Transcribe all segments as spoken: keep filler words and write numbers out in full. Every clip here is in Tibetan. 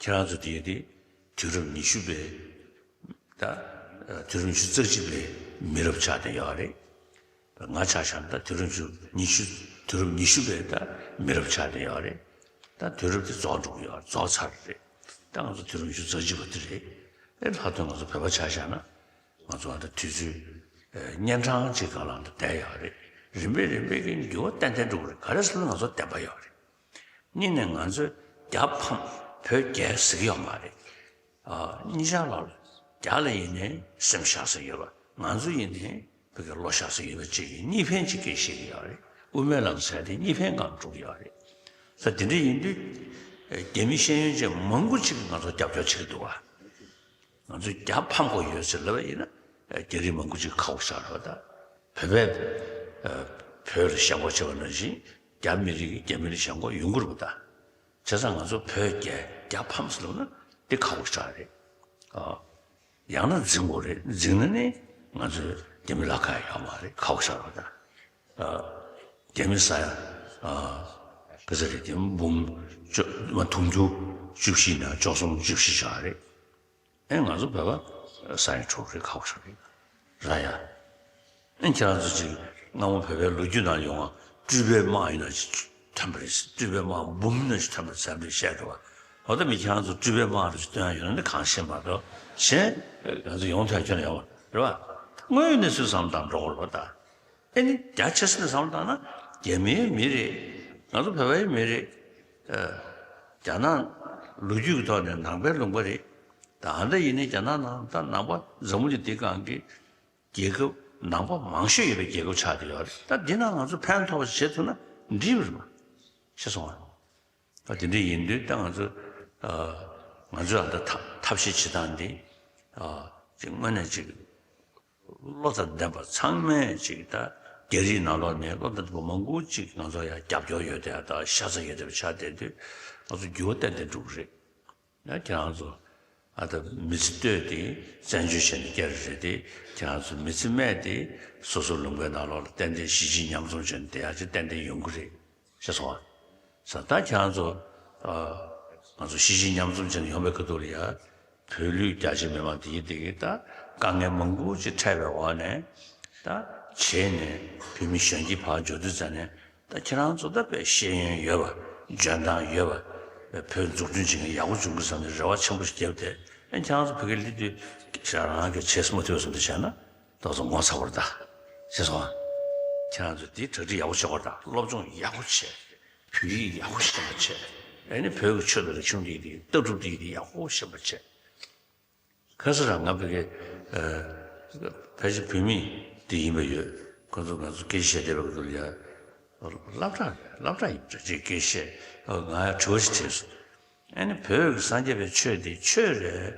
ཁྱེད་རང་ཚོ་དེ་དེ་དུས་རབས་ཉི་ཤུ་པའི་ད་དུས་རབས་ཉི་ཤུ་རྩ་གཅིག་པའི་མི་རབས་ཆགས་བསྡད་ཡོད་རེད། ང་ཆ་བཞག་ན་ད་དུས་རབས་ཉི་ཤུ་ཉི་ཤུ་དུས་རབས་ཉི་ཤུ་པའི་ད་མི་རབས་ཆགས་བསྡད་ཡོད་རེད། ད་དུས་རབས་དེ་རྫོགས་འགྲོ་གི་ཡོད་རེད། རྫོགས་ཚར་རེད། ད་ང་ཚོ་དུས་རབས་ཉི་ཤུ་རྩ་གཅིག་པ་དེ་རེད། ཨེ་ལྷག་དོན་ང་ཚོ་བོད་པ་ཆ་བཞག་ན་ང་ཚོ་ཨ་ད་དུས་ཚོད་ཨེ་གཉན་འཕྲང་གཅིག་སྒང་ལ་ད་བསྡད་ཡོད་རེད། རིམ་པས་རིམ་པས་ཀྱི་འགྱུར་བ་ཏན་ཏན་འགྲོ་གི་རེད། ག་རེ་ཟེར་ན་ང་ཚོ་བདེན་པ་ཡོད་རེད། གཉིས་ནས་ང་ཚོས་རྒྱ་ཕམ་བོད་རྒྱལ་ཟེར་གྱི་ཡོད་མ་རེད། ཨ་གཉིས་ཆར་ལ་རྒྱ་ལ་ཡིན་ནའི་སེམས་བཞག་ས་ཡོད་པ། ང་ཚོ་ཡིན་ནའི་བོད་ཀྱི་བློ་བཞག་ས་ཡོད་པ་བཅས་ཀྱི་གཉིས་ཕན་གཅིག་སྐད་བཤད་ཀྱི་ཡོད་རེད། དབུ་མའི་ལམ་ཟེར་དེ་གཉིས་ཕན་སྒང་འགྲོ་གི་ཡོད་རེད། ས་དེ་འདྲ་ཡིན་དུས་རྒྱ་མི་ཤེས་ཡོན་ཅན་མང་པོ་ཅིག་གིས་ང་ཚོ་རྒྱབ་སྐྱོར་བྱེད་ཀྱི་འདུག་བ། ང་ཚོས་རྒྱ་ཕམ་དགོས་ཡོད་ཟེར་ལབ་པ་ཡིན་ན། རྒྱ་རིགས་མང་པོ་ཅིག་ཁ་བ་བཞག་རེད་པ། ད་བོད་པས་བོད་ལ་ཞེན་ཁོག་བྱེད་པ་ནང་བཞིན་རྒྱ་མི་རིགས་ཀྱིས་རྒྱ་མི་ལ་ཞེན་ཁོག་ཡོང་གི་རེད་པ། ད་བྱས་ཙང་ང་ཚོ་བོད་རྒྱལ་རྒྱ་ཕམ་ཟེར་ལབ་ན་འདི་ཁ་བ་བཞག་རེད། ཨ་ཡང་ན་འཛིང་དགོས་རེད། འཛིང་ན་ནི་ང་ཚོའི་རྒྱ་མི་ལ་ཁག་ཡོད་མ་རེད། ཁ་བ་བཞག་རེད་པ། ད་རྒྱ་མི་ས་ཡ་ག་ཚོད་རེད། དེ་འབུམ་བཅོ་མ་དུང་ཕྱུར་བཅུ་བཞི་ནས་བཅུ་གསུམ་བཅུ་བཞི་ཆགས་རེད། ཨེ་ང་ཚོ་བོད་པ་ས་ཡ་དྲུག་རེད། ཁག་པོ་ཞིག་རེད། ར་ཡ། ཨེ་ཁྱེད་རང་ཚོ་ཅིག་སྔ་མོ་བོད་པའི་ལོ་རྒྱུས་ནང་ཡོང་བ་སྤྲུལ་པའི་དམག་ཡིན་ན་ཅིག་ཐོན་པ་རེད། སྤྲུལ་པའི་དམག་འབུམ་ནས་ཅིག་ཐོན་པ་རེད་ཟེར་བཤད་འགྲོ་བ། འོ་ད་མི་ཁྱེད་རང་ཚོ་སྤྲུལ་པའི་དམག་རེད་ཅིག་སྟོན་ཡ་ཡོད་ན་འདི་གང་ཤེས་མ་གཏོགས་གཞན་ང་ཚོ་ཡོང་ཐག་ཁྱོན་ཡོང་བ་རེད་བ། དངོས་ཡོད་གནས་ཚུལ་བསམ་བློ་བཏང་འགྲོ་དགོས་རེད་བ་ད། ཨེ་ནི་རྒྱ་ཆེ་ས་ནས་བསམ་བློ་བཏང་ན་རྒྱ་མིའི་མི་རེད། ང་ཚོ་བོད་པའི་མི་རེད། ཨ་རྒྱ་ནག་ལོ་རྒྱུས་ཀྱི་ཐོག་ནས་ནང་པའི་ལུང་པ་རེད། ད་ཨ་འདྲ་ཡིན་ནའི་རྒྱ་ནག་ནང་ད་ནང་པ་འཛམ་བུ་གླིང་འདིའི་སྒང་གི་རྒྱལ་ཁབ་ནང་པ་མང་ཤོས་ཡོད་པའི་རྒྱལ་ཁབ་ཆགས་བསྡད་ཡོད་རེད། ད་འདི་ནང་ང་ཚོ་ཕན་ཐོགས་པ་ཞིག་བྱེད་ཐུབ་ན་འགྲིག་པ་རེད་མ། ཤེས་སོང་ང་། ད་དེ་འདྲ་ཡིན་དུས་ད་ང་ཚོ་ཨ་ང་ཚོས་ཨ་ད་ཐབས་ཐབས་ཤེས་བྱེད་སྟངས་འདི་ཨ་ཅིག་དངོས་གནས་ཅིག་བློ་དང་ལྡན་པ་ཚང་མས་ཅིག་ད་རྒྱ་རིགས་ནང་ལོགས་ནས་བློ་དང་ལྡན་པ་མང་པོ་ཅིག་ང་ཚོ་ཡང་རྒྱབ་སྐྱོར་ཡོད་བསྡད་ཡ་ད་ཤ་ཚ་ཡོད་བསྡད་པ་ཆགས་བསྡད་དུས་ང་ཚོ་འགྱུར་བ་ཏན་ཏན་འགྲོ་གི་རེད། ཡང་ཁྱེད་རང་ཚོ་ཨ་ད་མི་ཚེ་ལྟོས་ཏེ་བཙན་བྱོལ་བྱས་ནས་སྐྱེ་རེད་དེ། ཁྱེད་རང་ཚོ་མི་ཚེ་སྨད་དེ་སོ་སོ་ལུང་པའི་ནང་ལོགས་ལ་ཏན་ཏན་གཞིས་བྱེས་མཉམ་འཛོམས་བྱས་ནས་བསྡད་ཡ་ཅིག་ཏན་ཏན་ཡོང་གི་རེད། ཤེས་སོང་ཨ། ས་ད་ཁྱེད་རང་ཚོ་ཨ་ང་ཚོ་གཞིས་བྱེས་མཉམ་འཛོམས་བྱས་ནས་ཡོང་བའི་ཁ་ཐུག་ལ་ཡ། བོད་ལུགས་རྒྱ་ཆེ་མི་མང་དེ་གི་དེ་གི་ད་དཀའ་ངལ་མང་པོ་ཅིག་འཕྲད་པའི་འོག་ནས་ད་བྱས་ནས་བོད་མི་གཞོན་སྐྱེས་ཕར་འབྱོར་དུས་ཙམ་ནས་ད་ཁྱེད་རང་ཚོ་ད་དཔེ་ཤེས་ཡོན་ཡོད་པ་འཇོན་ཐང་ཡོད་པ་བོད་འཛུགས་སྐྲུན་བྱེད་མཁན་ཡག་པོ་བྱུང་གི་བསམ་ནས་རེ་བ་ཆེན་པོ་ཞིག་བརྒྱབ་སྟེ་ཨ་ཁྱེད་རང་ཚོ་བོད་སྐད་སླེབས་དུས་ཞེ་དྲག་རང་གིས་བྱས་མ་ཐུབ་བསམ་དུ་བྱས་ན་ཏོག་ཙམ་ངོ་ཚ་བར་ད་ཤེས་སོང་ཨ། ཁྱེད་རང་ཚོ་དེ་གྲ་སྒྲིག་ཡག་པོ་བྱེད་དགོས། ད་སློབ་སྦྱོང་ཡག་པོ་བྱས། བོད་ཡིག་ཡག་པོ་ཤེས་པ་བྱས། ཨ་ནི་བོད་ཀྱི་ཆོས་དང་རིག་གཞུང་དེ་དེ་ལྟ་གྲུབ་དེ་དེ་ཡག་པོ་ཤེས་པ་བྱས། ཁ་སང་རང་ང་བོད་ཀྱི་ཨ་ཕལ་ཆེར་བོད་མི་དེ་ཡིན་པ་ཡོད། ཁོ་ཚོ་ང་ཚོ་སྐད་ཆ་བཤད་བསྡད་པ་ཁོ་ཚོ་ལ་ཡ་སློབ་གྲྭ་སློབ་གྲྭ་ཡིན་པ་འདྲ་ཅིག་སྐད་ཆ་བཤད། ང་ཡ་དྲི་བ་ཞིག་དྲིས་སོང་། ཨ་ནི་བོད་ཀྱི་སངས་རྒྱས་པའི་ཆོས་དེ་ཆོས་རེད།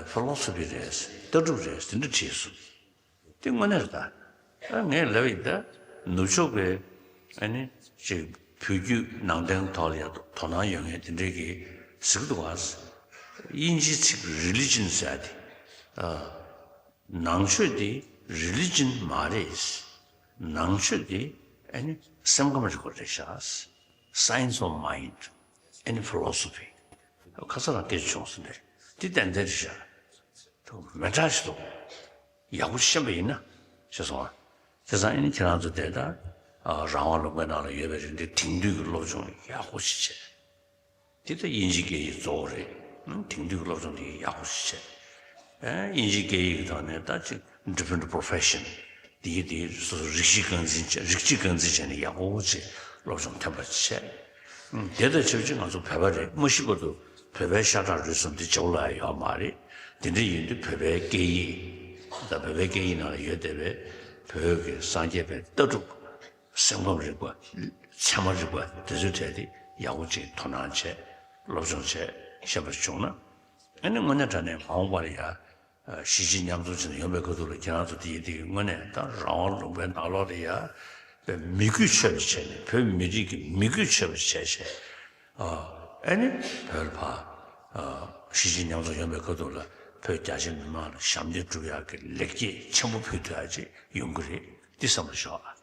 ཕི་ལོ་སོ་ཕི་རེད། ལྟ་གྲུབ་རེད། དེ་འདྲ་དྲིས་སོང་། དེ་དངོས་གནས་རེད་ད། ཨ་ངས་ལབ་ཡིན་ད། ནུབ་ཕྱོགས་པའི་ཨ་ནི་ཅིག་བོད་བརྒྱུད་ནང་བསྟན་ཐོག་ལ་ཡ་དོ་སྣང་ཡོད་མཁན་དེ་འདྲས་ཀྱིས་ཟེར་གི་འདུག་ག་དབྱིན་ཇིའི་ཚིག་རི་ལི་ཇན་ཟེར་ཡ་དེ། ཨ་ནང་ཆོས་དེ་རི་ལི་ཇན་མ་རེད། ནང་ཆོས་དེ་ཨ་ནི་སེམས་ཁམས་རིག་པ་རེད་ཤག Science of Mind and Philosophy། ཁ་སང་རང་སྐད་ཆ་བྱུང་སོང་ནས་དེ་ཏན་ཏན་རེད་ཤག་མི་འདྲ་ཞིག་འདུག་ཡག་པོ་ཤེས་པ་ཡིན་ན་ཤེས་སོང་ཨ། བྱས་ཙང་ཨ་ནི་ཁྱེད་རང་ཚོ་དེ་ལྟར་ཨ་རང་དབང་ལུང་པའི་ནང་ལ་ཡོད་པའི་རིང་དེ་དེང་དུས་ཀྱི་སློབ་སྦྱོང་ཡག་པོ་ཞིག་བྱས། དེ་ལྟ་དབྱིན་ཇིའི་སྐད་ཡིག་གཙོ་བོ་རེད། ཨ་དེང་དུས་ཀྱི་སློབ་སྦྱོང་དེ་ཡག་པོ་ཞིག་བྱས། ཨ་དབྱིན་ཇིའི་སྐད་ཡིག་གི་ཐོག་ནས་ད་ཅིག་different profession་དེ་ཡི་དེ་སོ་སོ་རིགས་གཅིག་རྐང་འཛིན་བྱས་རིགས་གཅིག་རྐང་འཛིན་བྱས་ནས་ཡག་པོ་ཅིག་སློབ་སྦྱོང་ཐོན་པ་བྱས། དེ་དང་ཆབས་ཅིག་ང་ཚོ་བོད་པ་རེད། མ་གཞི་བར་དུ་བོད་པའི་ཤ་ཁྲག་རུས་གསུམ་དེ་རྒྱ་བོད་ལ་ཡོད་མ་རེད། དེ་འདྲ་ཡིན་དུས་བོད་པའི་སྐད་ཡིག་དང་བོད་པའི་སྐད་ཡིག་ནང་ལ་ཡོད་བསྡད་པའི་བོད་ཀྱི་སངས་རྒྱས་པའི་ལྟ་གྲུབ་སེམས་ཁམས་རིག་པ་ཚད་མ་རིག་པ་དེ་ཚོའི་གྲས་དེ་ཡག་པོ་ཅིག་དོ་སྣང་བྱས་སློབ་སྦྱོང་བྱས་ཤེས་པ་བྱུང་ན་ཨ་ནི་དངོས་གནས་དྲང་གནས་མ་འོངས་པར་ཡ། གཞིས་བྱེས་མཉམ་འཛོམས་བྱས་ནས་ཡོང་པའི་ཁ་ཐུག་ལ་ཁྱེད་རང་ཚོ་དེ་ཡི་དེ་གི་དངོས་གནས་ད་རང་དབང་ལུང་པའི་ནང་ལོགས་ལ་ཡ་བོད་མི་རྒྱུད་ཆོད་པ་བྱས་ནས་བོད་མི་རིགས་ཀྱི་མི་རྒྱུད་ཆོད་པ་བྱས་བྱས་ཨ་ནི་བོད་ལ་ཕར་གཞིས་བྱེས་མཉམ་འཛོམས་ཡོང་པའི་ཁ་ཐུག་ལ་བོད་རྒྱ་ཆེ་མི་མང་ལ་ཞབས་འདེགས་སྒྲུབ་ཡག་གི་ལེགས་སྐྱེས་ཆེན་པོ་ཕུལ་ཐུབ་ཡག་ཅིག་ཡོང་གི་རེད། འདི་བསམ་བློ་ཤོག་ཨ།